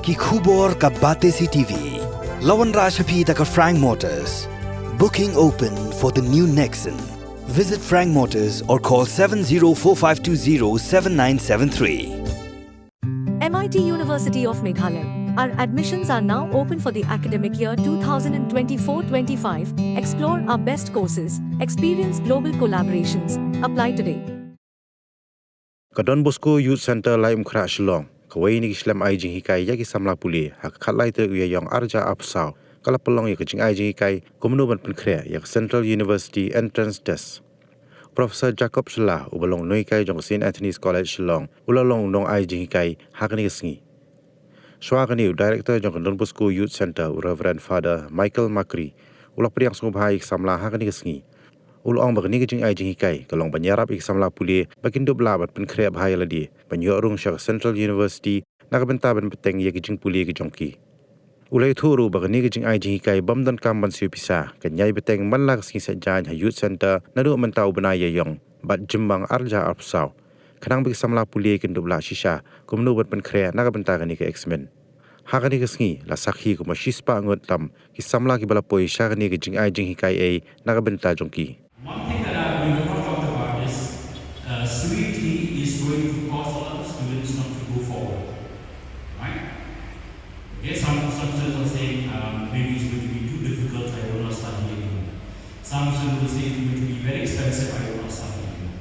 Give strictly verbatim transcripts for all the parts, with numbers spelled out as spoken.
Ki khubor ka Batesi T V. La wanrah sha phi da ka Frank Motors. Booking open for the new Nexon. Visit Frank Motors or call seven zero four five two zero seven nine seven three. M I T University of Meghalaya. Our admissions are now open for the academic year twenty twenty-four twenty-five. Explore our best courses, experience global collaborations. Apply today. Ka Don Bosco Youth Centre Laitumkhrah Shillong, kawei na ki shlem ai jinghikai ïa ki samla pule, ha ka khatlai tarik u Ïaïong arhajar arphew saw, ka la pynlong ïa ka jingai jinghikai kumno ban pynkhreh ïa ka Central University Entrance Test. Professor Jacob Shylla, uba long u nonghikai jong ka Saint Anthony's College Shillong, u la long u nongai jinghikai ha kane ka sngi. Shuwa kane, u Director jong ka Don Bosco Youth Centre, u Reverend Father Michael Makri, u la pdiang sngewbha ïa ki samla ha kane ka sngi. U la ong ba kane ka jingai jinghikai ka long ban ïarap ïa ki samla pule ba kin dup lah ban pynkhreh bha ïa lade ban ïoh rung sha ka Central University, na ka bynta ban bteng ïa ki jingpule ki jong ki. U la ïathuh ruh ba kane ka jingai jinghikai bym donkam ban siew pisa, kan ïai bteng man la ka sngi Saitjaiñ ha Youth Centre naduh mynta u bnai Ïaïong bad Jymmang arhajar arphew saw, khnang ba ki samla pule kin dup lah shisha kumno ban pynkhreh na ka bynta kane ka exam. Ha kane ka sngi la sakhi kumba shispah ngut tam ki samla kiba la poi sha kane ka jingai jinghikai ei na ka bynta jong ki. One thing that I, we have not talked about is, uh, C U E T is going to cause a lot of students not to go forward, right? Okay, some, some students are saying, um, "Maybe it's going to be too difficult, I will not study anymore." Some students will say, "It's going to be very expensive, I will not study anymore."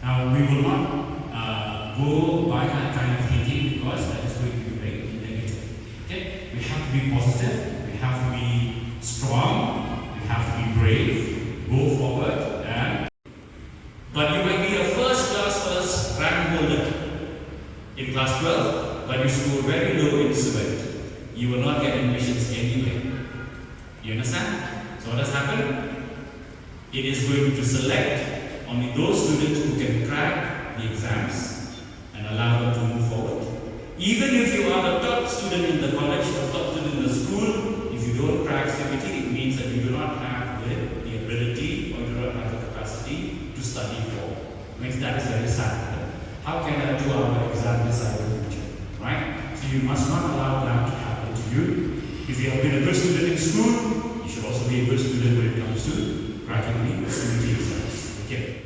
Now, we will not, uh, go by that kind of thinking, because that is going to be very negative. Okay? We have to be positive, we have to be strong, we have to be brave, go forward, and, but you might be a first class first rank holder in class twelve, but you score very low in CWET. You will not get admissions anywhere. You understand? So what has happened? It is going to select only those students who can crack the exams and allow them to move forward. Even if you are the top student in the college or top student in the school, if you don't crack C U E T, it means that you do not have the, the ability, or you do not have the capacity to study for. Means that is very sad. How can a two-hour exam decide your future, right? So you must not allow that to happen to you. If you have been a good student in school, you should also be a good student when it comes to cracking the C U E T exams. Okay.